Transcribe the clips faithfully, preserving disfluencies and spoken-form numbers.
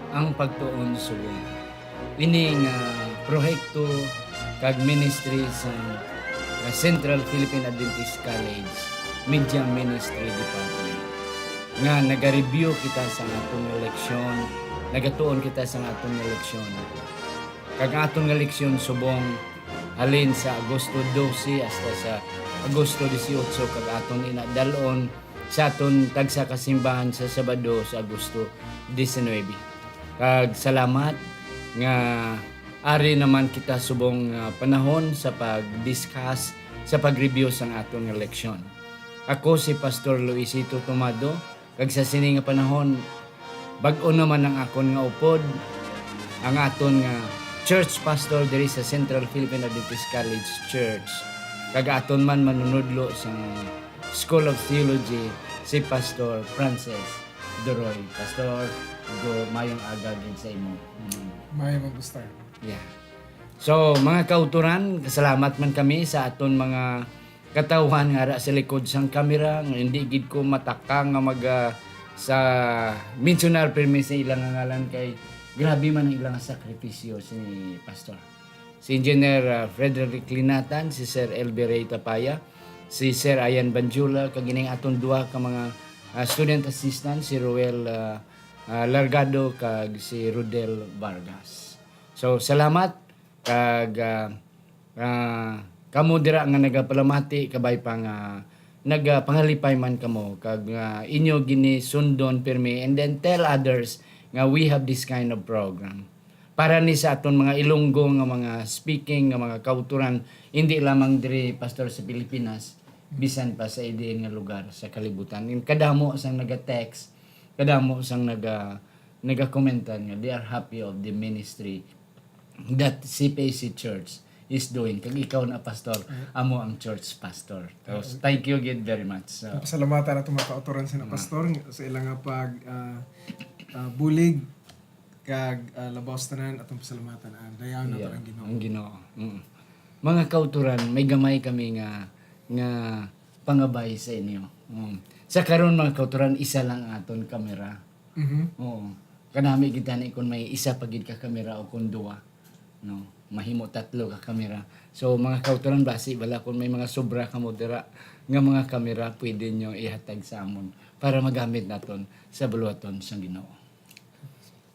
Ang pagtuon subong. Ini nga proyekto kag ministry sa Central Philippine Adventist College Media Ministry Department, nga naga-review kita sa aton nga leksyon, nagatuon kita sa aton nga leksyon. Kag aton nga leksyon subong halin sa Agosto dose hasta sa Agosto dieciocho, kag aton inadalon sa aton tagsa ka simbahan sa Sabado sa Agosto diecinuebe. Kag salamat nga ari naman kita subong, ah, panahon sa pag-discuss, sa pag-review sang aton nga leksyon. Ako si Pastor Luisito Tomado, kag sa sini nga panahon, bag-o naman ang akon nga upod, ang aton nga church pastor diri sa Central Philippine Adventist College Church, kag aton man manunudlo sa School of Theology, si Pastor Francis Doroy. Pastor, go, mayong aga gid sa imo. Mm. Maayong aga, Pastor. Yeah. So, mga kauturan, kasalamat man kami sa aton mga katawhan nga ara sa likod sang kamera, nga hindi gid ko mataka nga mag, ah, sa mensionar pirmi sa ilang ngalan, kay grabe man ang ilang sakripisyo, si Pastor. Si Engineer, ah, Frederick Linatan, si Sir Elby Ray Tapaya, si Sir Ian Banjula, kag ining aton duha ka mga, ah, student assistant, si Roel, ah, ah, Largado kag si Rodel Vargas. So, salamat, kag, ah, ah, kamo dira nga nagapalamati, kabay pa nga nagapangalipay man kamo, kag, ah, inyo gini sundon pirmi, and then tell others nga we have this kind of program. Para ni sa aton mga Ilonggo nga mga speaking, nga mga kauturan, hindi lamang diri, Pastor, sa Pilipinas, bisan pa sa idin nga lugar sa kalibutan. And kadamo sang naga-text, kadamo sang naga-, nagakomentar nga they are happy of the ministry that C P A C Church is doing. Kag ikaw na, Pastor, Mm. amo ang church pastor. So, Mm. thank you gid very much. So, Pasalamatan nato mga kauturan sa Mm. Pastor sa ilang nga pag, ah, ah, bulig, kag, ah, labaw sa tanan atong pasalamatan ang dayaw na Yeah, parang Ginoo. Ang Ginoo. Mm. Mga kauturan, may gamay kami nga, nga pangabay sa inyo. Mm. Sa karon, mga kauturan, isa lang ang aton kamera. Mhm. Oo. Kanami gid tani kung may isa pa gid ka kamera o kung duwa, no? Mahimo tatlo ka kamera. So, mga kauturan, basi bala kung may mga sobra kamo dira nga mga kamera, pwede nyo ihatag sa amon para magamit naton sa buluhaton sang Ginoo.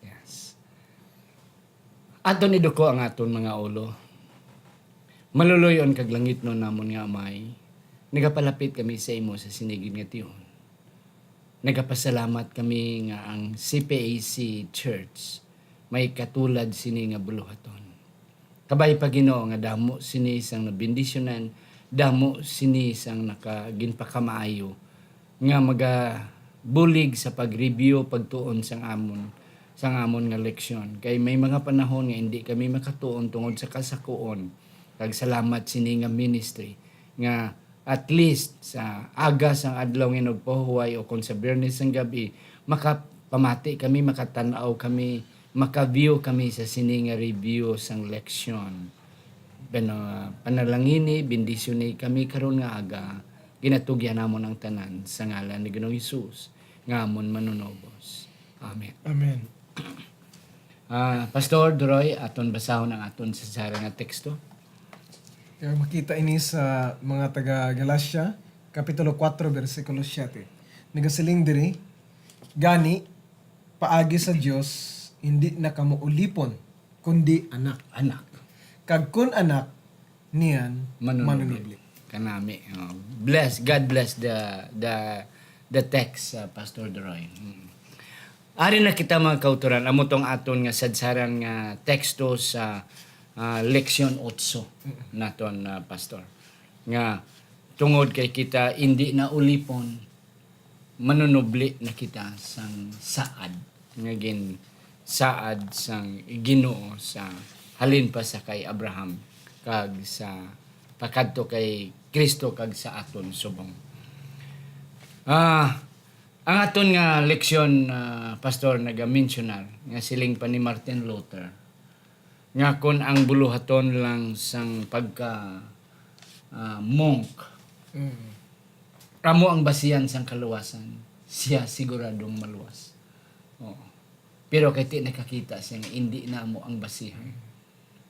Yes. Aton iduko ang aton mga ulo. Maluloy-on kag langitnon namon nga Amay, nagapalapit kami sa imo sa sini gid nga tihon. Nagapasalamat kami nga ang C P A C Church may katulad sini nga buluhaton. Kabay pa, Ginoo, nga damo sini sang nabendisyonan, damo sini sang naka-, ginpakamaayo, nga magabulig sa pag-review, pagtuon sang amon, sang amon nga leksyon. Kay may mga panahon nga hindi kami makatuon tungod sa kasakuon. Kag salamat sini nga ministry nga at least sa aga sang adlaw nga nagpahuway o kung sa Biyernes sang gabi, makapamati kami, makatan-aw kami, maka-view kami sa sini nga review sang leksyon. Pana-, panalangini, bendisyoni kami karon nga aga. Ginatugyan namon ang tanan sa ngalan ni Ginoong Hesus nga amon Manunubos. Amen. Amen. Ah, Pastor Duroy, aton basahon ang aton sadsaran nga teksto. Kaya makita ini sa mga taga Galacia, Kapitulo kuwatro, bersikulo siyete. Nagasiling diri, "Gani, paagi sa Dios, hindi na kamo ulipon, kundi anak. Anak. Kag kun anak, niyan manunubli." Manunubli. Kanami. Oh. Bless, God bless the, the, the text, uh, Pastor Duroy. Mm. Ari na kita, mga kauturan, amo tong aton nga sadsaran nga teksto sa, ah, leksyon otso Mm. naton, ah, Pastor. Nga tungod kay kita indi na ulipon, manunubli na kita sang saad nga ginsaad sang Ginoo sa halin pa sa kay Abraham kag sa pakadto kay Cristo kag sa aton subong. Ah, ang aton nga leksyon, ah, Pastor, naga-mensionar nga siling pa ni Martin Luther, nga kon ang buluhaton lang sang pagka, ah, monk, Mm. amo ang basihan sang kaluwasan, siya siguradong maluwas. Oo. Pero kay ti nakakita siya nga indi na amo ang basihan.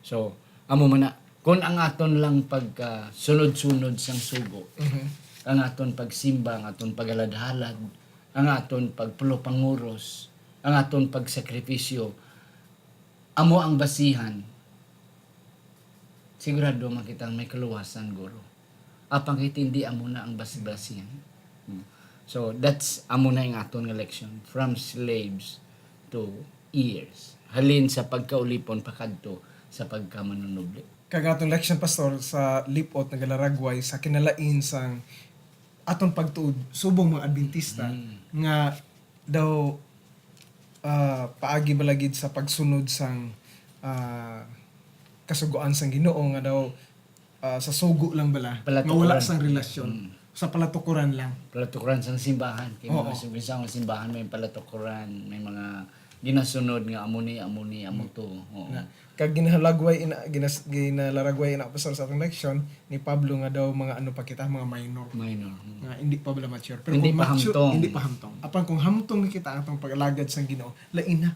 So, amo man na, kung ang aton lang pagkasunod-sunod sang sugo, Mhm. ang aton pagsimba, ang aton paghalad-halad, ang aton pagpulo panguros, ang aton pagsakripisyo, amo ang basihan, sigurado man kitang may kaluwasan, guro. Apang kay ti indi amo na ang basi-basihan. Hmm. So, that's amo na ang aton nga leksyon, from slaves to heirs. Halin sa pagkaulipon pakadto sa pagkamanunubli. Kag atong leksyon, Pastor, sa lipot nagalaragway sa kinalain sang aton pagtuo subong mga Adventista Mm. nga daw, ah, paagi bala gid sa pagsunod sang, ah, kasugoan sang Ginoo nga daw, ah, sa sugo lang bala, nga wala Palatukuran. sang relasyon, Mm. sa palatukuran lang. Palatukuran sang simbahan. Kay Oo. mga sub-, sa mga simbahan may palatukuran, may mga ginasunod nga amo ni, amo ni, amo Mm. to. Oo. Nga, kag ginalagway ina, ginas-, ginalaragway ina, Pastor, sa atong leksyon ni Pablo nga daw mga ano pa kita, mga minor. Minor. Mm. Nga hindi pa bala mature. Pero Hindi kung pa mature, hamtong. hindi pa hamtong. Apan kung hamtong na kita ang atong pag-alagad sang Ginoo, lain na.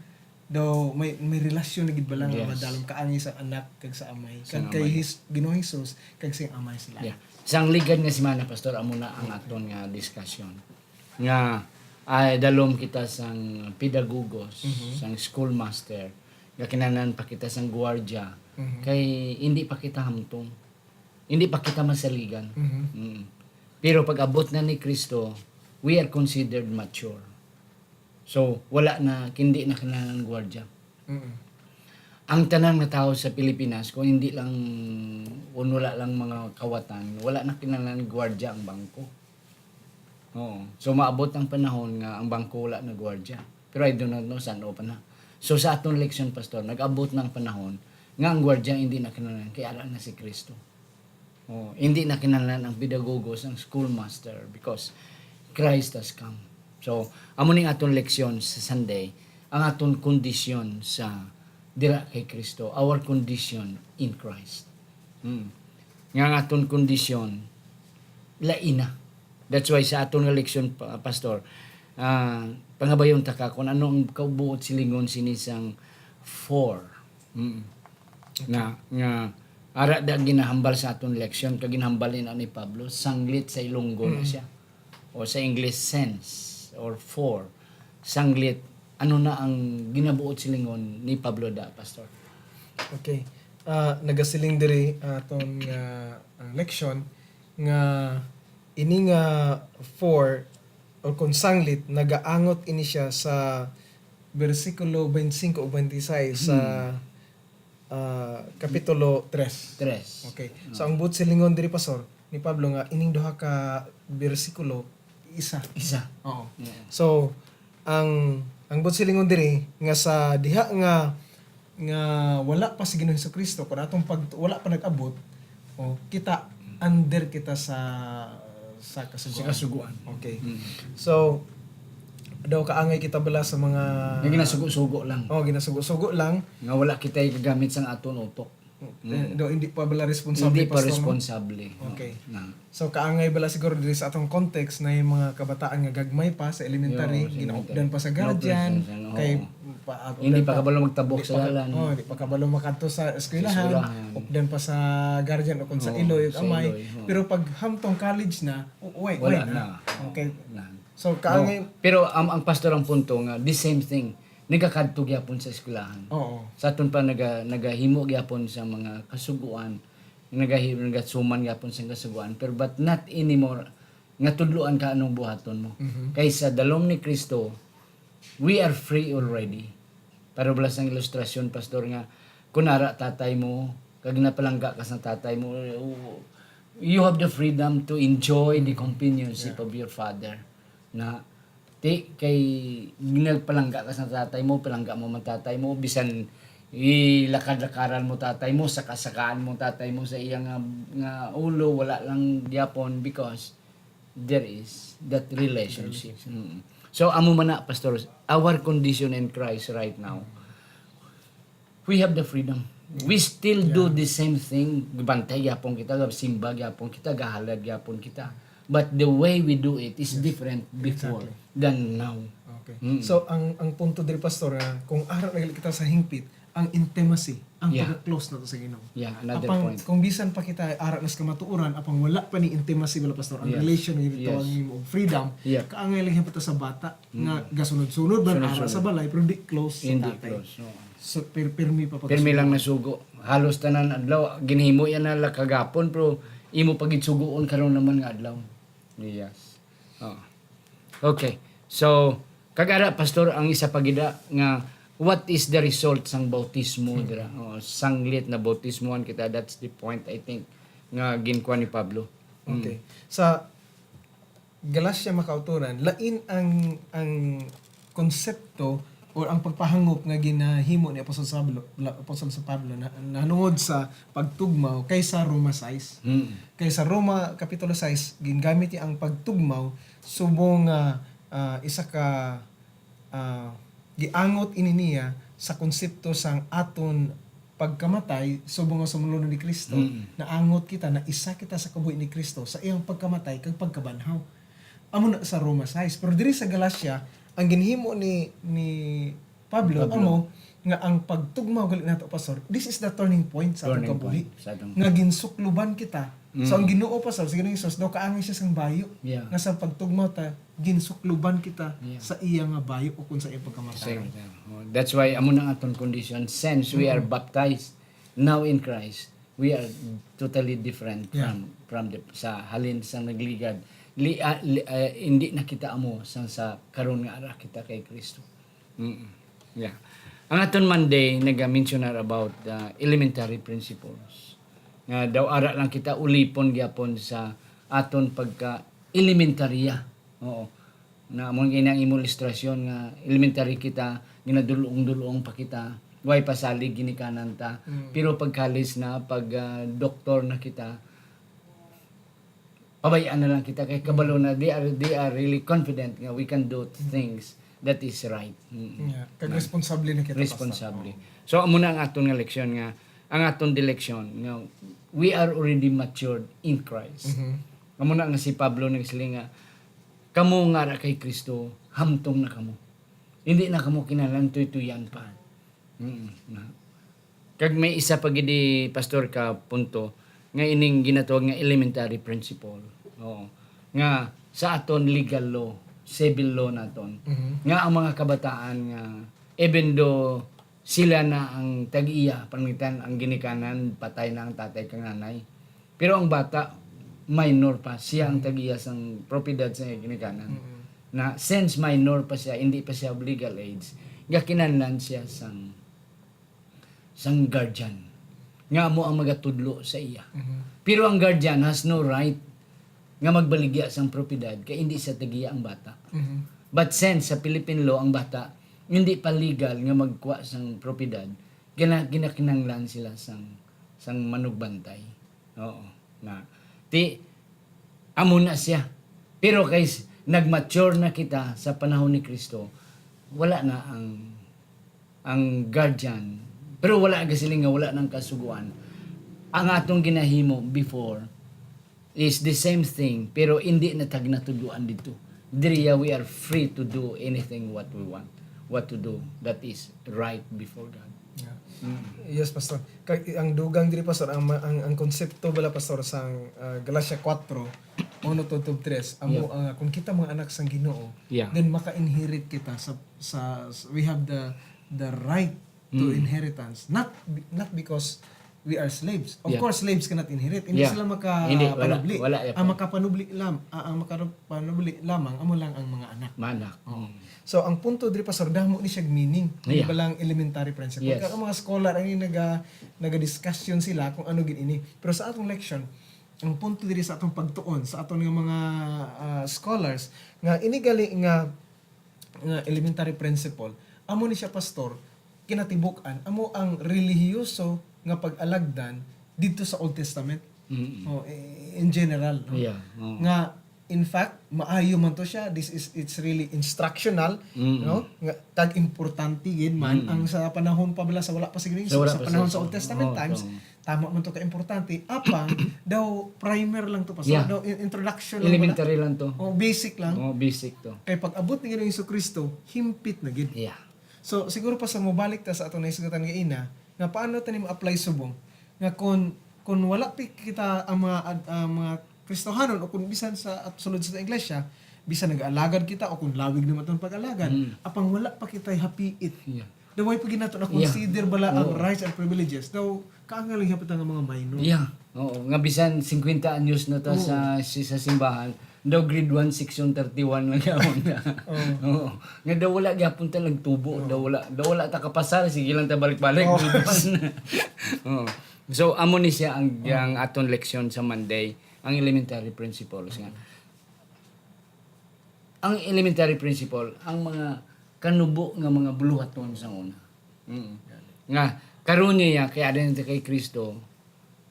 Daw may, may relasyon na gid bala nga Yes. madalom kaangay sa anak kag sa amay. Sa Kag kay amay. His-, Ginoong Jesus, kag sa amay sila. Yeah. Sang ligad nga semana, Pastor, amo na ang aton nga discussion. Nga, ay, dalom kita sang pedagogos, Mhm. sang schoolmaster, nga kinahanglan pa kita sang gwardiya, Mhm. kay hindi pa kita hamtong. Hindi pa kita masaligan. Mhm. Mm. Pero pag abot na ni Kristo, we are considered mature. So, wala na, hindi na kinahanglan gwardiya. Mm. Ang tanan nga tawo sa Pilipinas, kung hindi lang, kung wala lang mga kawatan, wala na kinahanglan gwardiya ang bangko. Oo. So, maabot ang panahon nga ang bangko wala na gwardiya. Pero I do not know san-o pa na. So, sa aton leksyon, Pastor, nag-abot na ang panahon nga ang gwardiya hindi na kinahanglan, kay ara na si Kristo. Oh, hindi na kinahanglan ang pedagogos, ang schoolmaster, because Christ has come. So, amo ning aton leksyon sa Sunday, ang aton kondisyon sa dira kay Kristo, our condition in Christ. Hmm. Nga ang aton kondisyon, lain na. That's why sa aton nga leksyon, pa-, Pastor, ah, pangabayon ta ka kung ano ang kabuot silingon sini sang for. Hmm. Nga, nga, ara da ginahambal sa aton leksyon, kag ginahambal ni, ni Pablo, sanglit sa Ilonggo na Mm. siya. O sa English, since, or for. Sanglit, ano na ang ginabuot silingon ni Pablo da, Pastor? Okay. Ah, nagasiling diri aton nga, ah, leksyon nga ini nga for or kung sanglit, nagaangot ini siya sa bersikulo twenty-five o twenty-six sa, Hmm. ah, kapitulo tres. Tres. Okay. Hmm. So, ang buot silingon diri, Pastor, ni Pablo nga ining duha ka bersikulo, isa. Isa. Oo. Yeah. So, ang, ang buot silingon diri nga sa diha nga, nga wala pa si Ginoong Jesu-Cristo, kung atong pag-, wala pa nag-abot, o, kita, under kita sa, sa kasugoan. Sa kasugoan. Okay. Mm. So, daw kaangay kita bala sa mga Nga ginasugo-sugo lang. Oh, ginasugo-sugo lang. Nga wala kita gagamit sang aton utok. Mm. Eh, daw hindi pa bala responsable, Hindi pa Pastor, no? responsable. Okay. Na. So, kaangay bala siguro diri sa atong context na yung mga kabataan nga gagmay pa sa elementary, Yo, sa ginaupdan elementary. pa sa No guardian, presence, ano, kay oo. pa-, Hindi updan pa pa, kabalo magtabok di sa pa ka-, dalan. oh, di pa kabalo makadto sa eskwelahan, Sa eskwelahan. updan pa sa guardian o kung sa Oo, iloy o sa amay. iloy, oo. Pero pag hamtong college na, u-, uwi, Wala uwi na. na. Okay. Na. So, No. kaangay Pero ang, ang pastor ang punto nga, the same thing. Nagakadto gyapon sa eskwelahan. Oo. Sa aton pa naga-, nagahimo gyapon sa mga kasuguan, nagahi-, nagasuman gyapon sa kasuguan, pero but not anymore nga tudloan ka anong buhaton mo. Mhm. Kay sa dalom ni Kristo, we are free already. Para bala sang ilustrasyon, Pastor, nga kung ara tatay mo, kag napalangga ka sa tatay mo, you have the freedom to enjoy the Mm. companionship Yeah. of your father. Na, ti, kay nagpalangga ka sa tatay mo, palangga mo man tatay mo, bisan ilakad-lakaran mo tatay mo, saka-sakaan mo tatay mo sa iya nga, nga ulo, wala lang gyapon because there is that relationship. Relationship. Mm. So, amo man na, Pastor, our condition in Christ right now, we have the freedom. We still do Yeah. the same thing. Bantay gyapon kita, simba gyapon kita, gahalad gyapon kita. But the way we do it is Yes. different before Exactly. than now. Mm. So, ang, ang punto diri, Pastor, ah, kung ara na gali kita sa hingpit, ang intimacy, ang Yeah. pagka-close nato sa Ginoo. Yeah, another Apang, point. kung bisan pa kita ara na sa kamatuoran, apang wala pa ni intimacy, bala, Pastor, ang Yes. relation nga Yes. gitawag nimo og freedom, Yeah. kaangay lang gyapon ta sa bata, nga Mm. gasunod-sunod man ara Sunod-sunod. sa balay, pero di close sa Hindi tatay. close, oo. So, pir-, pirmi pa pag Pirmi lang nasugo. Halos tanan adlaw, ginhimo yan na lang kagapon, pero imo pa gid sugoon karon naman nga adlaw. Yes. Oo. Okay. So, kag ara, Pastor, ang isa pa gid nga, what is the result sang bautismo Hmm. dira? Oo, sanglit na bautismohan kita, that's the point, I think, nga ginkuha ni Pablo. Mm. Okay. Sa Galacia, mga kauturan, lain ang, ang konsepto or ang pagpahangop nga ginahimo ni Apostol Pablo, la-, Apostol San Pablo na, nahanungod sa pagtugmaw kaysa Roma sais. Mm. Kay sa Roma Kapitulo sais, gingamit niya ang pagtugmaw subong nga, ah, isa ka, ah, giangot ini niya sa konsepto sang aton pagkamatay subong nga sumulunon ni Kristo. Mm. Naangot kita, na isa kita sa kabuhi ni Kristo sa iyang pagkamatay kag pagkabanhaw. Amo na sa Roma sais. Pero diri sa Galacia, ang ginhimo ni, ni Pablo, Pablo. amo nga ang pagtugmaw gali nato, Pastor, this is the turning point sa atong Turning kabuhi. point sa atong Nga ginsukloban kita. Mm. So, ang Ginoo, Pastor, sa Ginoong Jesus, daw kaangay siya sang bayo. Yeah. Nga sa pagtugmaw ta, ginsukloban kita Yeah. sa iya nga bayo o kung sa iyang pagkamatay. Same, same. Oh, that's why amo na ang aton condition. Since we are Mm. baptized now in Christ, we are totally different Yeah. from, from the, sa halin sa nagligad. Li-, ah, li-, ah, hindi na kita amo sang sa karon nga ara kita kay Kristo. Mm. Yeah. Ang aton Monday, nag-mention na about the elementary principles. Nga daw ara lang kita ulipon gyapon sa aton pagka-elementarya. Oo. Na amo nga ang imong ilustrasyon nga elementary kita, ginadulong-dulong pa kita, way pa salig ginikanan ta. Mm. Pero pagkalis na, pag, ah, doktor na kita, pabay-an na lang kita kay kabalo na, they are, they are really confident nga we can do things that is right. Mm. Yeah. Kag Na responsable na kita, Pastor. Responsable. Oo. So, amo na ang aton nga leksyon nga, ang aton direksyon nga we are already matured in Christ. Mhm. Amo na nga si Pablo nagsiling nga, "Kamo nga ara kay Kristo, hamtong na kamo. Hindi na kamo kinahanglan tuytuyan pa." Mm, na. Kag may isa pa gid, Pastor, ka punto nga ining ginatawag nga elementary principle. Oo. Nga sa aton legal law, civil law naton, Mhm. nga ang mga kabataan nga, even though sila na ang tag-iya, pananglitan, ang ginikanan, patay na ang tatay kag nanay. Pero ang bata, minor pa, siya ang Mhm. tag-iya sang propiedad sa ginikanan. Mhm. Na since minor pa siya, hindi pa siya of legal age, gakinahanglan siya sang sang guardian nga amo ang magatudlo sa iya. Mhm. Pero ang guardian has no right nga magbaligya sang propiedad kay hindi siya tag-iya ang bata. Mhm. But since sa Philippine law ang bata hindi pa legal nga magkuha sang propiedad, gina-, ginakinahanglan sila sang, sang manugbantay. Oo, na. Ti, amo na siya. Pero kay s-, nag-mature na kita sa panahon ni Kristo, wala na ang, ang guardian. Pero wala gasiling nga wala nang kasugoan. Ang atong ginahimo before is the same thing, pero hindi na tag natudloan dito. Diriya, we are free to do anything what we want, what to do that is right before God. Yeah. Mm. Yes, Pastor. Kag ang dugang diri, Pastor, ang ma-, ang, ang konsepto bala, Pastor, sang, ah, Galacia kuwatro, uno to tres, amo Yeah. ang, kung kita mga anak sang Ginoo, Yeah. then maka-inherit kita sa, sa, sa, we have the, the right to Mm. inheritance. Not be-, not because we are slaves. Of Yeah. course, slaves cannot inherit. Hindi Yeah. sila maka-, Hindi, wala, panubli. wala, yeah. Ang makapanubli lam-, ah, ang makapanubli lamang, amo lang ang mga anak. Mga anak. Oo. Mm. So, ang punto diri, Pastor, damo ni siya meaning. Hindi Yeah. ba lang elementary principle? Yes. Kaya ang mga scholar, ang naga-, naga-discussion sila kung ano gid ini. Pero sa atong leksyon, ang punto diri sa atong pagtuon, sa aton nga mga, ah, scholars, nga ini gali nga, nga elementary principle, amo ni siya, Pastor, kinatibuk-an, amo ang relihiyoso nga pag-alagdan didto sa Old Testament. Mm-mm. Oh, eh, in general, no? Yeah, oo. Nga In fact, maayo man to siya. This is, it's really instructional, Mm. no? Nga, kag importante gid man Mm. ang sa panahon pa bala sa wala pa siguro Sa wala sa pa panahon sa sa Old Testament Oo, times, oo. Tama man to ka importante. Apang, daw primer lang to, pastor. Yeah. Daw in- introduction lang pala. Elementary lang to. O, basic lang. Oo, basic to. Kay pag abot ni Ginoong Jesu Cristo, himpit na gid. Yeah. So, siguro, pastor, mobalik ta sa atong naisgutan nga ina, nga paano ta ni ma-apply subong nga kung, kung wala pa kita ang mga ad- ang mga Kristohanon o kung bisan sa at sulod sa iglesia, bisan nag-alagad kita o kung lawig naman itong pag-alagad, Mm. apang wala pa kita hapiit. Yeah. Daw way pa gid nato na Yeah. consider bala ang Oo. rights and privileges. Daw kaangal lang hapit nga mga minor. Yeah. Oo, nga bisan fifty anyos na ta Oo. sa si- sa simbahan, daw grade one, section thirty-one lang gyapon na. Oo. Oo. Nga daw wala gyapon ta nagtubo, Oo. daw wala, daw wala ta kapasar, sige lang ta balik-balik. Oo. Oo. So, amo ni siya ang, Oo. ang aton leksyon sa Monday, ang elementary principles nga. Ang elementary principle, ang mga kanubo nga mga buluhaton sa una. Mm. Nga, karon niya, kay adin ta kay Kristo,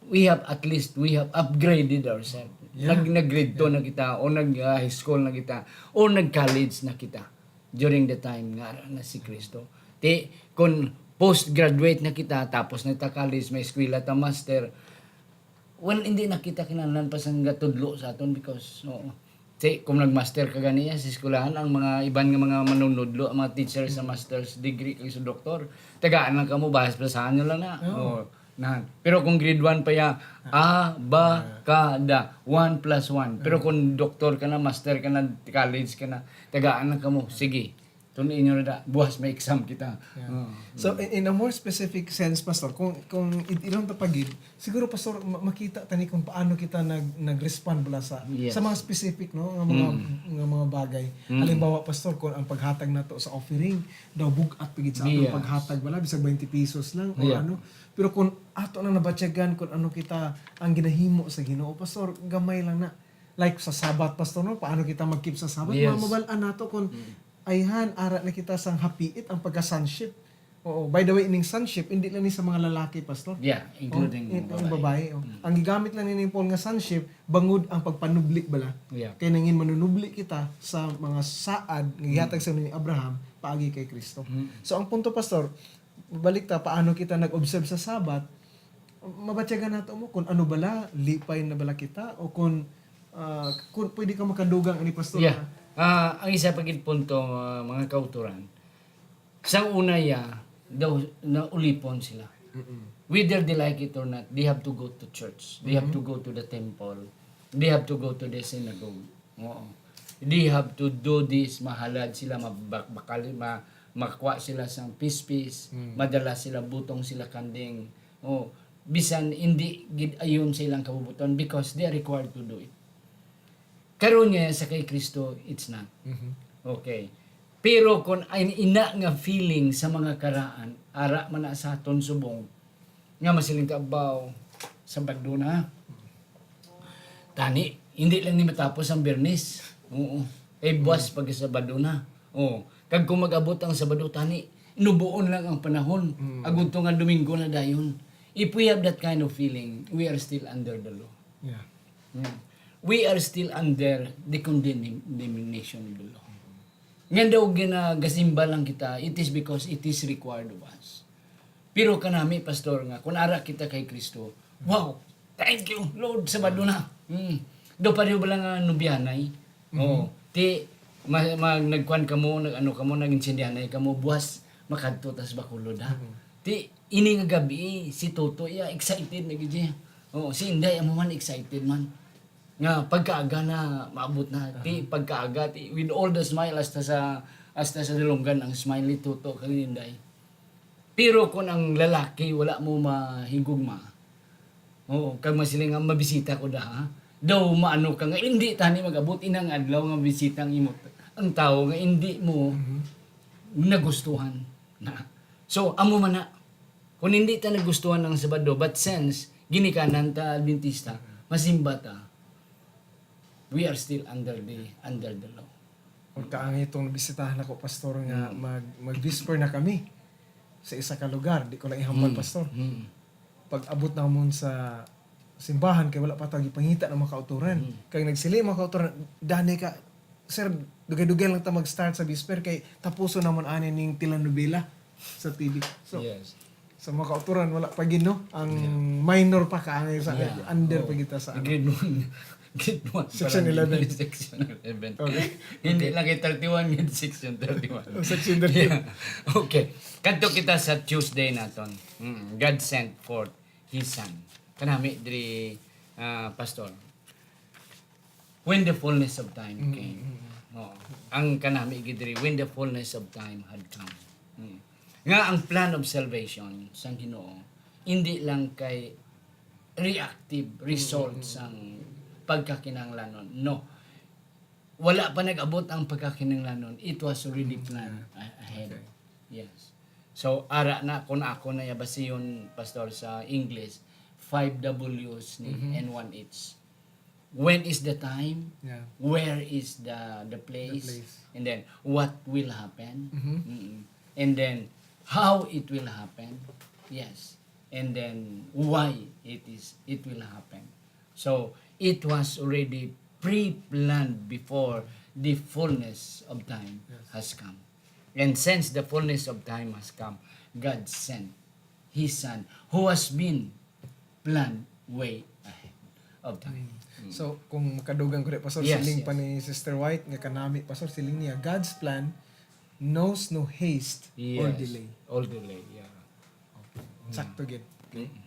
we have, at least, we have upgraded ourselves. Yeah. Nag, nag-grade two Yeah. na kita, o nag, ah, high school na kita, o nag-college na kita during the time nga ara na si Kristo. Ti, kung postgraduate na kita, tapos na ta college, may eskwela ta master, well, hindi na kita kinahanglan pa sang gatudlo sa aton because, oo. Ti, kung nag-master ka gani sa eskwelahan, ang mga iban nga mga manunudlo, ang mga teacher sa master's degree kag sa doktor, tagaan lang kamo, bahas-basahan nyo lang na. Oo. Oo, na. Pero kung grade one pa ya, a, ba, Ah. ka, da, one plus one. Pero Ah. kung doktor ka na, master ka na, college ka na, tagaan lang kamo. Sige. Tun-in nyo na da, buwas may exam kita. Yeah. Oo. So, in, in a more specific sense, Pastor, kung, kung i- ilong ta pa gid, siguro, Pastor, ma- makita tani kung paano kita nag, nag-respond bala sa, Yes. sa mga specific, no, nga mga, Mm. nga mga bagay. Mm. Halimbawa, Pastor, kung ang paghatag nato sa offering, daw bug-at pa gid sa atong Yes. paghatag bala, bisag twenty pesos lang, o Yeah. ano. Pero kung ato na nabatyagan kung ano kita ang ginahimo sa Ginoo, Pastor, gamay lang na. Like sa Sabbath, Pastor, no? Paano kita mag-keep sa Sabbath? Yes. Mamabal-an nato kung Mm. ayhan, ara na kita sang hapiit ang pagka-sonship. Oo, by the way, ining sonship, hindi lang ni sa mga lalaki, Pastor. Yeah, including Oh, in- ang babae. babae, oh. Mm. Ang gigamit lang ni Paul nga sonship, bangod ang pagpanubli bala. Yeah. Kay nangin manunubli kita sa mga saad nga gihatag Mm. sa ni Abraham paagi kay Kristo. Mm. So, ang punto, Pastor, balik ta, paano kita nag-observe sa Sabbath? Mabatyagan nato mo kung ano bala, lipay na bala kita, o kung, ah, kung pwede ka makadugang ani, Pastor, Yeah. na Ah, ang isa pa gid punto, ah, mga kauturan, sa una ya, daw, naulipon sila. Mm-mm. Whether they like it or not, they have to go to church. They have to Mm-hmm. go to the temple. They have to go to the synagogue. Oo. They have to do this, mahalad sila, mabak-, bakal-, ma-, makuha sila sang pispis, Mm. madala sila, butong sila kanding. Oh, bisan hindi gid ayon sa ilang kabubuton because they are required to do it. Karon nga sa kay Kristo, it's not. Mhm. Okay. Pero kung ang ina nga feeling sa mga karaan, ara man na sa aton subong, nga masiling ka, "Baw, Sabado na. Tani, hindi lang ni matapos ang Biyernes." Oo. Eh, buwas Mm. pag Sabado na. Oo. Kag kung mag-abot ang Sabado, tani, nubuon lang ang panahon. Mm. Agud to nga Domingo na dayon. If we have that kind of feeling, we are still under the law. Yeah. Mm. We are still under the condemn-, condemnation of the law. Nga daw ginagasimba lang kita, it is because it is required of us. Pero kanami, Pastor, nga kung ara kita kay Kristo, wow, thank you, Lord, Sabado na. Mm. Daw pareho bala nga nobyahanay. Mhm. Oo. Ti, ma-, ma-, nagkuan kamo, nag-ano kamo, nag-insyendihanay kamo, buwas, makadto tas Bacolod, ha? Mhm. Ti, ini nga gabi, si Toto, iya, excited na gid siya. Oo, si Inday, amo man, excited man. Nga, pagkaaga na, maabot na. Ti, Aha. pagkaaga, ti, with all the smile, hasta sa, hasta sa dalunggan, ang smile ni Toto kag ni Inday. Pero kung ang lalaki wala mo mahigugma, oo, kag masiling nga, "Mabisita ko da, ha?" Daw maano ka nga, "Hindi tani mag-abot inang adlaw nga bisita ang imo, ang tawo nga hindi mo Mhm. nagustuhan na." So, amo man na, kung hindi ta nagustuhan ang Sabado, but since ginikanan ta Adventista, masimba ta, we are still under the, under the law. Pagkaangay itong bisitahan ako, Pastor, nga Mm. mag-, mag-whisper na kami sa isa ka lugar. Di ko lang ihambal, Mm. Pastor. Mm. Pag-abot namon sa simbahan kay wala pa ta gipangita ng mga kauturan. Mm. Kag nagsili mga kauturan, "Dani ka, sir, dugay-dugay lang ta mag-start sa bisper kay tapuson naman ani ning telenovela sa T V." So, Yes. sa mga kauturan, wala pa gid, no? Ang Yeah. minor pa ka, ang sa Yeah. under Oh. pa kita sa ano. Grade one. Grade one pa Section lang. eleven. Section eleven. Okay. Hindi Okay. lang kay thirty-one, yun section thirty-one. Oh, section thirty-one. Yeah. Okay. Kadto kita sa Tuesday naton. Mm, God sent forth His Son. Kanami diri, ah, Pastor. When the fullness of time Mm, came. mm, mm. Oo. Ang kanami gid diri, when the fullness of time had come. Mm. Nga ang plan of salvation sang Ginoo, hindi lang kay reactive result Mm, mm, mm. sang pagkakinahanglanon. No. Wala pa nag-abot ang pagkakinahanglanon. It was already Mm, planned yeah. a-, ahead. Okay. Yes. So, ara na, kung ako na iya basiyon, Pastor, sa English, five W's ni Mhm. and one H. When is the time? Yeah. Where is the, the place? The place. And then, what will happen? Mhm. Mm-mm. And then, how it will happen? Yes. And then, why it is, it will happen? So, it was already pre-planned before the fullness of time Yes. has come. And since the fullness of time has come, God sent His Son, who has been planned way ahead of time. Mm. Mm. So, kung makadugang ko rin, Pastor, Yes, siling pa yes. ni Sister White, nga kanami, Pastor, siling niya, "God's plan knows no haste or Yes. delay." Or delay, yeah. Okay. Mm. Sakto gid. Okay. Mm.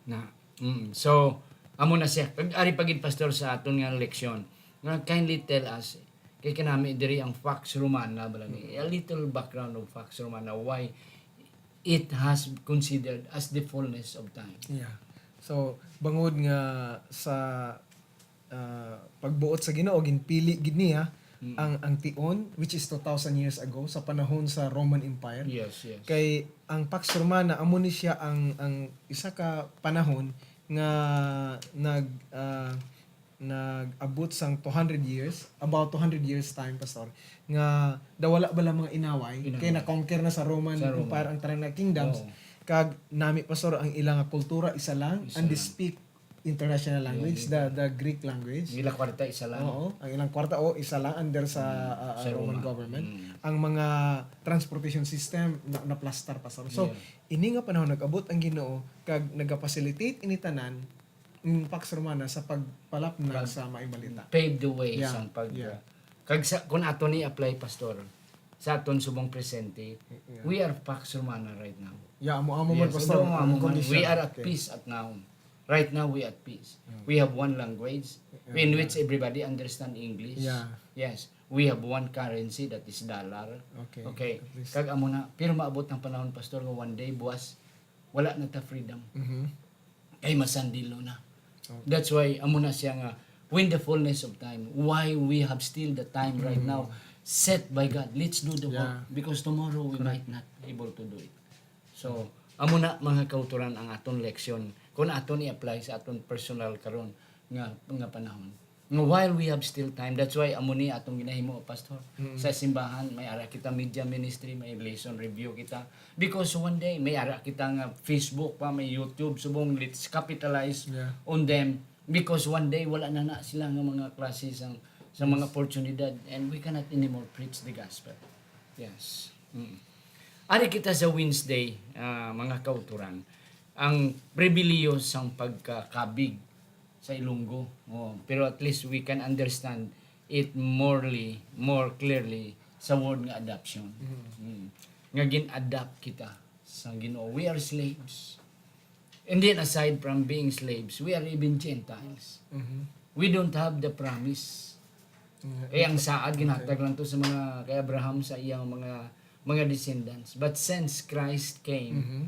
Na, mm. So, amo na siya. Kag ari pa gid, Pastor, sa aton nga leksyon, nga kindly tell us, kay kanami diri ang Pax Romana, bala ni, Mm. a little background of Pax Romana, why it has considered as the fullness of time. Yeah. So, bangod nga sa, ah, pagbuot sa Ginoo, ginpili gid niya Mm. ang, ang tion, which is two thousand years ago, sa panahon sa Roman Empire. Yes, yes. Kay ang Pax Romana, amo ni siya ang, ang isa ka panahon nga nag, ah, nag-abot sang two hundred years, about two hundred years time, Pastor, nga daw wala bala mga inaway, Inaway. kay na-conquer na sa Roman Sa Roman. Empire ang tanan nga kingdoms. Oo. Kag nami, Pastor, ang ilang kultura, isa lang, Isa and they lang. speak international language, Yeah, the, yeah. the Greek language. Ang ilang kwarta, isa lang. Oo, ang ilang kwarta, o, isa lang under sa, Mm, ah, ah, sa Roman Roma. government. Mm. Ang mga transportation system, na, naplastar, Pastor. So, Yeah. ini nga panahon, nag-abot ang Ginoo, kag nagapacilitate ini tanan, mm, Pax Romana sa pagpalapnag Pag-, sa maayong balita. pave the way Yeah, sang pag-, yeah. kag sa, kung ato ni apply, Pastor, sa aton subong presente, Yeah. we are Pax Romana right now. Yeah, amo-amo man, Yes, Pastor, amo-amo ang man. kondisyon. We are at Okay. peace at now. Right now, we at peace. Mm. We have one language Yeah, in yeah. which everybody understand English. Yeah. Yes. We have one currency, that is dollar. Okay. Okay. At least. Kag amo na, pero maabot ang panahon, Pastor, nga one day, buwas, wala na ta freedom. Mhm. Kay masandilo na. Okay. That's why, amo na siya nga, when the fullness of time, why we have still the time right Mm. now set by God? Let's do the work Yeah. because tomorrow we Correct. might not able to do it. So, amo na, mga kauturan, ang aton leksyon. Kung aton i-apply sa aton personal karon nga, nga panahon. Nga while we have still time, that's why amo ni atong ginahimo, Pastor. Mm. Sa simbahan, may ara kita media ministry, may lesson review kita. Because one day, may ara kita nga Facebook pa, may YouTube, subong, let's capitalize Yeah. on them. Because one day, wala na na sila nga mga klase sang, sa mga Yes. oportunidad, and we cannot anymore preach the gospel. Yes. Mm. Ari kita sa Wednesday, ah, mga kauturan, ang pribilihiyo sang pagkakabig sa Ilonggo. Oh, pero at least we can understand it morely, more clearly sa word nga adoption. Mm. Mm. Nga gin-adopt kita sa Ginoo. We are slaves. And then, aside from being slaves, we are even Gentiles. Mhm. We don't have the promise. Yeah. Eh, ang saad, Okay. ginhatag lang to sa mga, kay Abraham, sa iyang mga, mga descendants. But since Christ came, Mhm.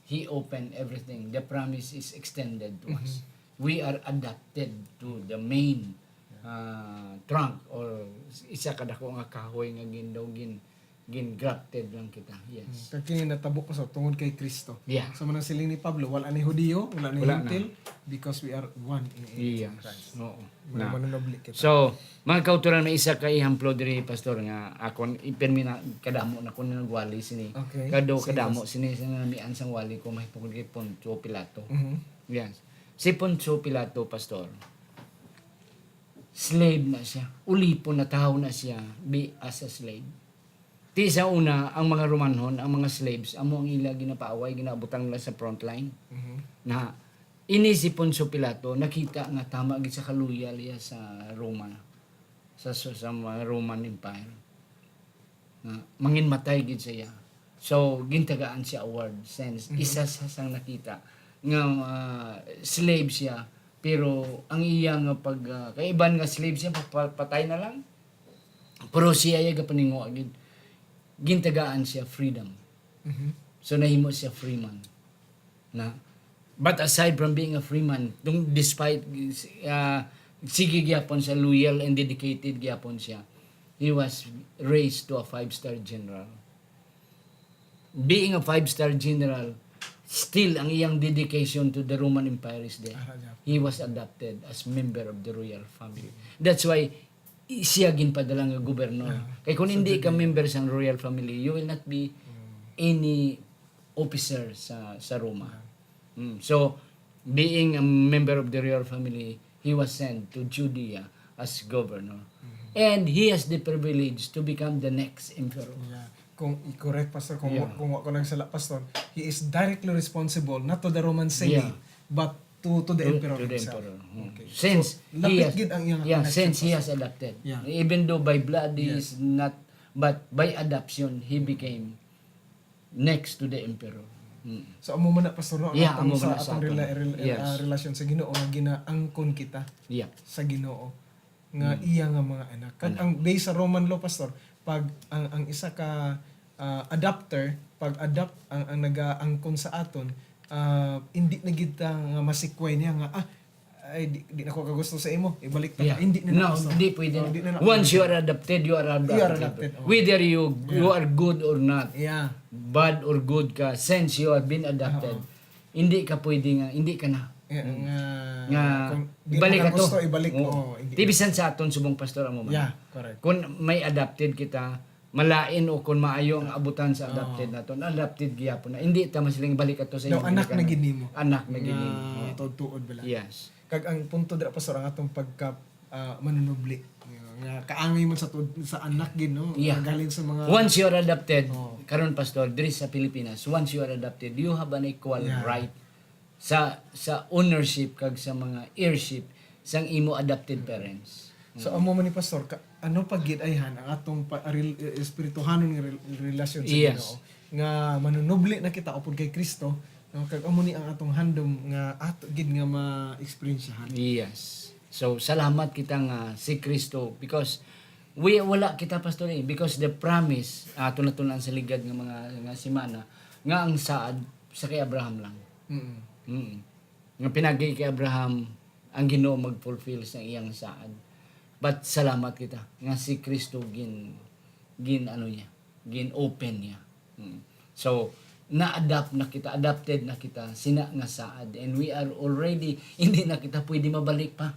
He opened everything. The promise is extended to us. Mhm. We are adopted to the main, Yeah. uh, trunk or isa ka dako nga kahoy nga gin-, daw gin-, gin-grafted lang kita. Yes. Mm. Kag kini natabo, Pastor, tungod kay Kristo. Yeah. So, manang siling ni Pablo, wala ni Hudiyo, wala ni Wala na. Gentil, because we are one in, in Yes. Christ. Oo. May Na. manunubli kita. So, mga kauturan, may isa ka ehemplo diri, Pastor, nga akon, ipirmi na, kadamo na ko na nagwali sini. Okay. Kado, Sige. kadamo sini, sa namian sang wali ko, may tungod kay Poncio Pilato. Mhm. Yes. Si Poncio Pilato, Pastor, slave na siya. Ulipon na tawo na siya, be as a slave. Ti sa una, ang mga Romanhon, ang mga slaves, amo ang ila ginapaaway, ginabutang nila sa frontline. Mhm. Na ini si Poncio Pilato, nakita nga tama gid sa kaluyal iya sa Roma, sa, sa, sa mga Roman Empire. Nga manginmatay gid siya. So, gintagaan siya award since Mhm. isa sa sang nakita nga, ah, slave siya, pero ang iya nga pag, ah, kay iban nga slave siya, pa-, pa-, patay na lang. Pero siya iya gapaninguha gid. Gintagaan siya freedom. Mhm. So, nahimo siya freeman. Na, but aside from being a freeman, dung-, despite, ah, sige gyapon siya, loyal and dedicated gyapon siya, he was raised to a five-star general. Being a five-star general, still ang iyang dedication to the Roman Empire is there. Ara niya. He was adopted as member of the royal family. That's why i-, siya ginpadala nga gobernador. Yeah. Kay kung So, hindi ka the member sang royal family, you will not be Mm. any officer sa, sa Roma. Yeah. Mm. So, being a member of the royal family, he was sent to Judea as governor. Mhm. And he has the privilege to become the next emperor. Yeah. Kung i-correct, Pastor, kung Yeah. wa-, kung wa ko nagsala, Pastor, he is directly responsible not to the Roman Senate, Yeah. but to, to the To, emperor to the himself. emperor. Mm. Okay. Since So, he lapit has, gid ang iyang yeah, connection, since he Pastor. has adopted. Yeah. Even though by blood he Yes. is not, but by adoption, he became next to the emperor. Mm. So, amo man na, Pastor, no, ang Yeah, atong amo man sa na sa atong aton. rela-, rel-, Yes. ah, relasyon sa Ginoo, nga ginaangkon kita Yeah. sa Ginoo, nga Mm. iya nga mga anak. Kag Anak. ang based sa Roman law, Pastor, pag ang, ang isa ka, ah, adopter, pag adopt ang, ang nagaangkon sa aton, ah, hindi na gid ta nga masikway niya nga, "Ah, ay, di, di na ko kagusto sa imo, ibalik ta ka." Yeah. Hindi na na, No, Pastor. hindi pwede Oh, na. di na na. Once you are adopted, you are You are adopted. adopted, oh. Whether you, you Yeah. are good or not, Yeah. bad or good ka, since you have been adopted, Oo. hindi ka pwede nga, hindi ka na. Yeah, Mm. nga, Nga, kung di ibalik mo na ka to. gusto, ibalik mo. Oo. Oh, hindi Ti na. bisan sa aton subong, Pastor, amo man. Yeah, correct. Kung may adopted kita, malain o kung maayo ang abutan sa Oo. adopted naton, adopted gyapon na. Hindi ta masiling balik ato sa Daw, imong anak na ginikanan. gid nimo. Anak na gid Nga nimo. Oo. tuod-tuod bala. Yes. Kag ang punto dira, Pastor, ang atong pagka, ah, manunubli. Nga kaangay man sa tuod, sa anak gid, no? Yeah. Nga galing sa mga Once you are adopted, Oo. karon, Pastor, diri sa Pilipinas, once you are adopted, you have an equal Yeah. right sa, sa ownership kag sa mga heirship sang imo adopted Mm. parents. So, Mm. amo man ni, Pastor, ka-, ano pa gid ayhan ang atong pa-, rel-, eh, espirituhanon nga rel-, relasyon sa Yes. Ginoo, nga manunubli na kita upod kay Kristo, no? Kag amo ni ang atong handom nga ato gid nga ma-eksperyensyahan. Yes. So, salamat kita nga si Kristo, because we, wala kita, Pastor, eh, because the promise, ato na tun-an sa ligad nga mga, nga semana, nga ang saad sa kay Abraham lang. Mm. Mm. Nga pinagi kay Abraham ang Ginoo mag-fulfill sa iyang saad. But salamat kita nga si Kristo gin, gin ano niya, gin-open niya. Mm. So, na-adopt na kita, adopted na kita, sina nga saad. And we are already, hindi na kita pwede mabalik pa.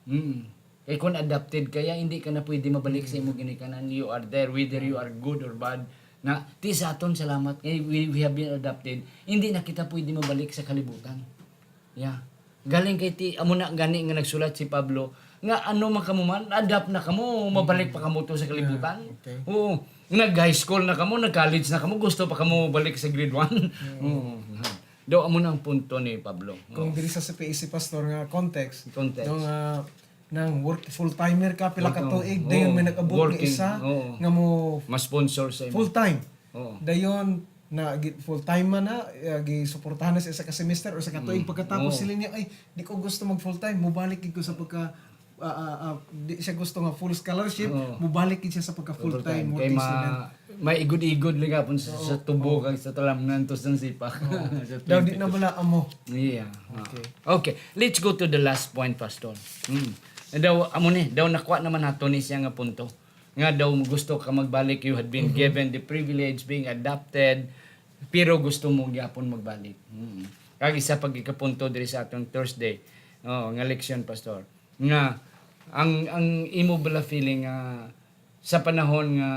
Mm. Kay kung adopted kaya, hindi ka na pwede mabalik sa Mm. imong ginikanan. You are there, whether you Mm. are good or bad. Na, ti sa aton, salamat kay we, we have been adopted. Hindi na kita pwede mabalik sa kalibutan. Yeah. Galing kay ti, amo na gani nga nagsulat si Pablo, nga ano man kamo man, adapt na kamo, mabalik Mm. pa kamo to sa kalibutan. Yeah, okay. Oo. Nag-high school na kamo, nag-college na kamo, gusto pa kamo balik sa grade one. Mm. Oo. Daw amo na ang punto ni Pablo. Kung Oo. diri sa C P A C, Pastor, nga context, Context. daw nga nang work, full-timer ka, pila ka Work, tuig, oo. dayon may nag-abot nga Working, isa oo. nga mo Ma-sponsor sa imo. full-time. Oo. Dayon, na, gi-, full-time man na, eh, gisuportahan na sa isa ka semester o sa ka tuig. Mm. Pagkatapos, Oo. sila niya, "Ay, di ko gusto mag full-time. Mubalik gid ko sa pagka, ah, ah, ah, di siya gusto nga full scholarship, Oo. mubalik gid siya sa pagka full-time Full-time. Kay working ma-, student." may igod-igod lang gapon sa, Oo. sa tubo Oo. kag sa talamnan to sa sipak. Oo. Sa Daw, di twenty-two. na bala amo. Yeah. Okay. Okay. Let's go to the last point, Pastor. Mm. Daw, amo ni, daw nakuha naman nato ni siya nga punto. Nga daw gusto ka magbalik, you had been Mhm. given the privilege being adopted, pero gusto mo gyapon magbalik. Mm. Kag isa pag ikapunto diri sa atong Thursday, oh, nga leksyon, Pastor, nga ang, ang imo bala feeling nga sa panahon nga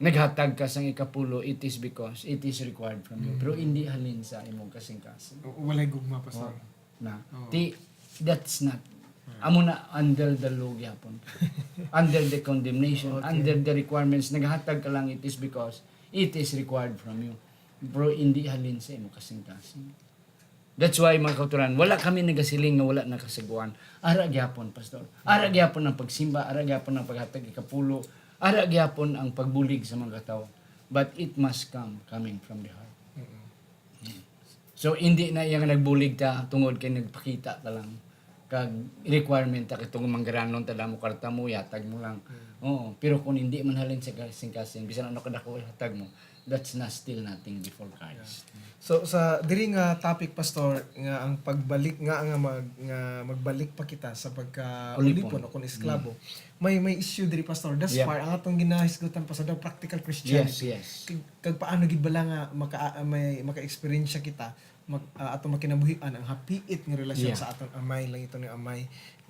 naghatag ka sang ikapulo, it is because it is required from you. Pero hindi halin sa imong kasing-kasing. O, walay gugma, Pastor. Oh, na. Oh. Ti, that's not. Amo na under the law gyapon. Under the condemnation, Okay. under the requirements, naghatag ka lang, it is because it is required from you. Pero hindi halin sa imong kasing-kasing. That's why, mga kauturan, wala kami nagasiling nga wala na kasaguan. Ara gyapon, Pastor. Ara gyapon ang pagsimba, ara gyapon ang paghatag ikapulo, ara gyapon ang pagbulig sa mga katawo. But it must come coming from the heart. Mm-mm. So, hindi na iya nga nagbulig ta tungod kay nagpakita ta lang kag requirement ta kay tungod manggaranon ta, damo karta mo, yatag mo lang. Oo, pero kung hindi man halin sa kasing-kasing, bisan ano kadako hatag mo, that's not still nothing before Christ. So sa diri nga topic, Pastor, nga ang pagbalik nga nga mag, nga magbalik pa kita sa pagka Ulipon. Ulipon o kung esklabo, may may issue diri, Pastor. Thus Yeah. far ang atong ginahisgutan pa sa daw practical Christianity. Yes, yes. Kag, kag paano gid bala nga maka may maka-experience kita mag, ah, atong makinabuhian ang hapiit nga relasyon Yeah. sa atong amay, lang ito ni amay,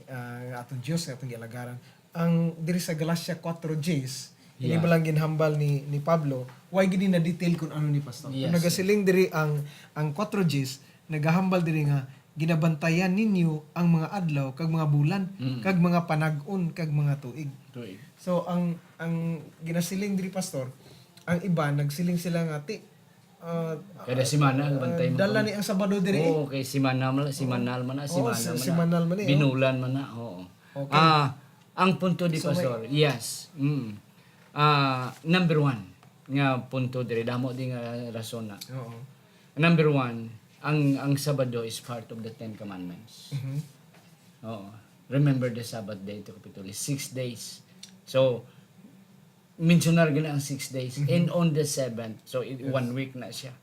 ah, nga atong Dios nga atong gialagaran. Ang diri sa Galacia four diyes, ini Yeah. ba lang ginhambal ni ni Pablo, why gid na detail kung ano ni, Pastor? Kung Yes. Nagasiling diri ang ang four diyes, nagahambal diri nga ginabantayan ninyo ang mga adlaw kag mga bulan Mm. kag mga panag-on kag mga tuig. Tuig. So ang ang ginasiling diri, Pastor, ang iba nagsiling sila nga ti ah, Kada semana, ang bantay mo dala kung ni ang Sabado diri. Oo, kay semanal, semanal man na, Oo, semanal se- man na. semanal man eh, oh. Binulan man na, oo. Okay. Ah, ang punto di, So, may Pastor, yes. Mm. Ah, number one nga punto diri, damo di nga rason na. Oo. Number one, ang ang Sabado is part of the Ten Commandments. Mhm. Oo. Remember the Sabbath day to keep it holy. Six days. So, mensionar gani ang six days. Mhm. And on the seventh, so it, Yes. one week na siya.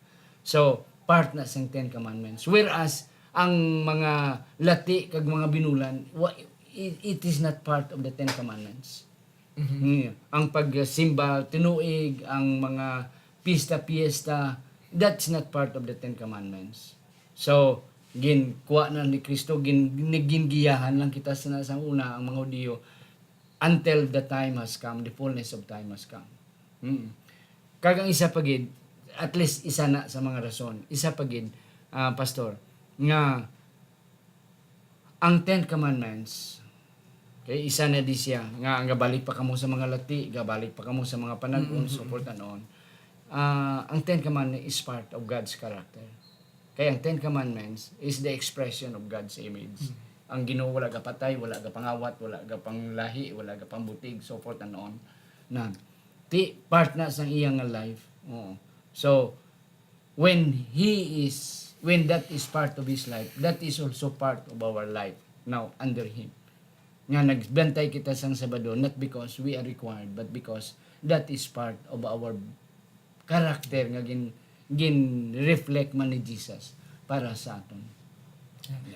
So, part na sang Ten Commandments. Whereas, ang mga lati kag mga binulan, wa, it, it is not part of the Ten Commandments. Mhm. Mm. Ang pagsimba tinuig, ang mga pista-piyesta, that's not part of the Ten Commandments. So, ginkuha na ni Kristo, gin, ni- gingiyahan lang kita sa, sa una, ang mga Hudiyo, until the time has come, the fullness of time has come. Mm. Kag ang isa pa gid, at least isa na sa mga rason, isa pa gid, ah, Pastor, nga ang Ten Commandments, kay isa na di siya, nga ang gabalik pa kamo sa mga lati, gabalik pa kamo sa mga panag-on, Mm, so mm. forth and on. Ah, ang Ten Commandments is part of God's character. Kay ang Ten Commandments is the expression of God's image. Mm. Ang Ginoo wala gapatay, wala gapangawat, wala gapanglahi, wala gapangbutig, so forth and on. Na, ti, part na sang iya nga life. Oo. So, when he is, when that is part of his life, that is also part of our life now under him. Nga nagbantay kita sang Sabado, not because we are required, but because that is part of our character nga gin, gin-reflect man ni Jesus para sa aton.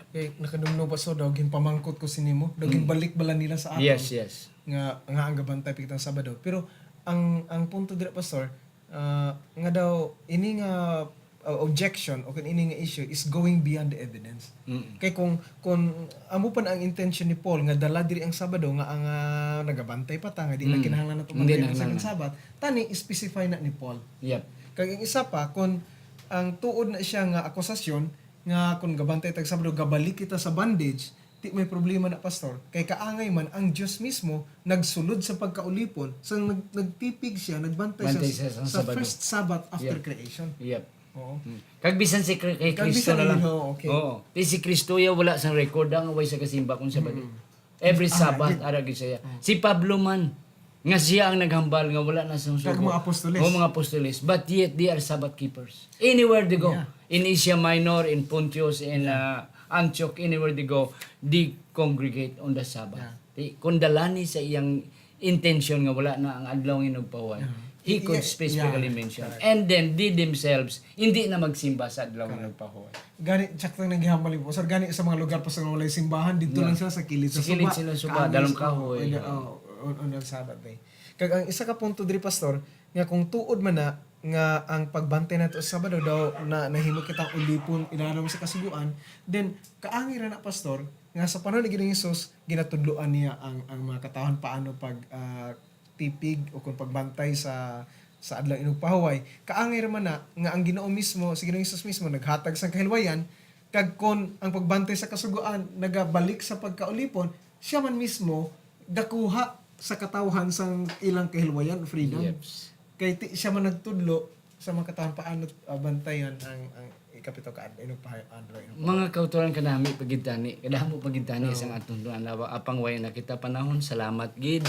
Kay nakadungog, Pastor, daw ginpamangkot ko sini mo, daw Mm. ginbalik bala nila sa aton Yes, yes. nga nga ang gabantay pa kitang Sabado. Pero ang ang punto dira, Pastor, ah, nga daw ini nga ah, objection o kung ini nga issue is going beyond the evidence. Mm. Kay kung kung amo pa na ang intention ni Paul nga dala diri ang Sabado nga ang ah, nagabantay pa ta nga di na Mm. kinahanglan nato Hindi bantayan na ang second kinahanglan. Sabbath, tani specify na ni Paul. Yep. Kag ang isa pa, kung ang tuod na siya nga akusasyon nga kung gabantay tag Sabado gabalik kita sa bondage, di may problema na, Pastor. Kay kaangay man ang Dios mismo nagsulod sa pagkaulipon, sa nag, nagtipig siya, nagbantay Bantay sa, siya sa sa Sabado. First Sabbath after Yeah. creation. Yep. Oo. Mm. Kag bisan si Kri- kay Kag Kristo bisan na lang. yun, oo, okay. Oo. Ti si Kristo ya wala sang record ang way sa kasimba kung Sabado. Mm. Every Ah, Sabbath yun. Ara gid siya. Mm. Si Pablo man nga siya ang naghambal nga wala na sang Kag sugo. mga apostoles. O mga apostoles. But yet they are Sabbath keepers. Anywhere they go. Yeah. In Asia Minor, in Pontus, in Yeah. uh, Antioch, anywhere they go, they congregate on the Sabbath. Yeah. Ti, kung dalani sa iyang intention nga wala na ang adlaw nga inugpahuway, Yeah. he could Yeah, specifically yeah. mention. Correct. And then, they themselves, hindi na magsimba sa adlaw nga Correct. inugpahuway. Gani, sakto na gihambal ni Pastor. Gani sa mga lugar pa sa walay simbahan, dito Yeah. lang sila sa kilid sa Sa kilid suba. sila sa suba, Always, dalom oh, kahoy. on the, oh, on, on the Sabbath day. Kag ang isa ka punto diri, Pastor, nga kung tuod man na nga ang pagbantay nato sa Sabado daw na nahimo kitang ulipon ilarom sa Kasugoan, then kaangay ra na, Pastor, nga sa panahon ni Ginoong Hesus ginatudloan niya ang ang mga katawhan paano pag ah, tipig o kung pagbantay sa sa adlaw inugpahuway. Kaangay ra man na nga ang Ginoo mismo, si Ginoong Hesus mismo naghatag sang kahilwayan, kag kon ang pagbantay sa Kasugoan nagabalik sa pagkaulipon, siya man mismo gakuha sa katawhan sang ilang kahilwayan, freedom. Yes. Kay ti, siya man nagtudlo sa mga katawhan paano, ah, bantayan ang, ang ikapito ka adlaw, inugpahuway, adlaw inugpahuway. Mga kauturan, kadami pa gid tani, kadamo pa gid tani Oo. sang atong duan. Awa, apang way na kita panahon, salamat gid.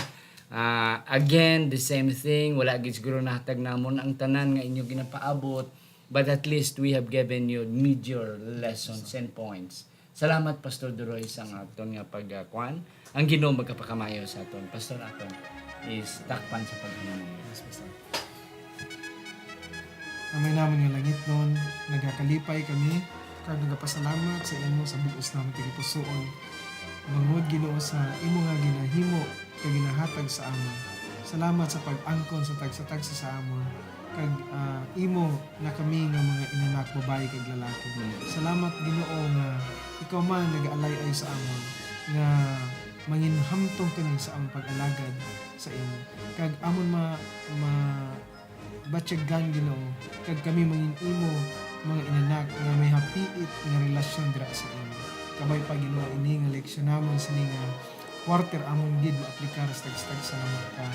Ah, again, the same thing, wala gid siguro nahatag namon ang tanan nga inyo ginapaabot, but at least we have given you major lessons and points. Salamat, Pastor Duroy, sa nga aton nga pagkuan. Ang Ginoo magkapakamaayo sa aton. Pastor, aton is takpan sa paghinumdom. Yes, Pastor. Amay namon nga langitnon, nagakalipay kami kag nagapasalamat sa imo sa bug-os namon tagipusoon, bangod, Ginoo, sa imo nga ginahimo kag ginahatag sa amon. Salamat sa pag-angkon sa tagsa-tagsa sa amon, kag, ah, imo na kami nga mga inanak, babayi kag lalaki. Mm. Salamat, Ginoo, nga ikaw man nagaalay-ay sa amon nga manginhamtong kami sa among pag-alagad sa imo, kag amon ma, ma, batyagan, Ginoo, kag kami mangin imo mga inanak nga may hapiit nga relasyon dira sa imo. Kabay pa, Ginoo, ini nga leksyon namon sini nga quarter amon gid maaplikar sa tagsa-tagsa nga mga ka,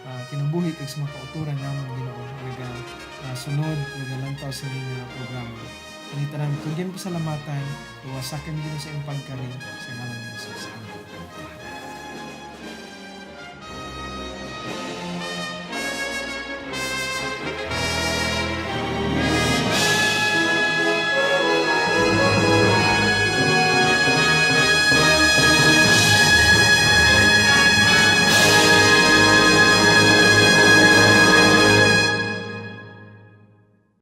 ah, kinabuhi kag sa mga kauturan namon, Ginoo, naga, ah, sunod, nagalantaw sini nga programa. Ini tanan, tugyan pasalamatan, luwasakan, Ginoo, sa iyang pagkari, sa ngalan ni Jesus. Amen.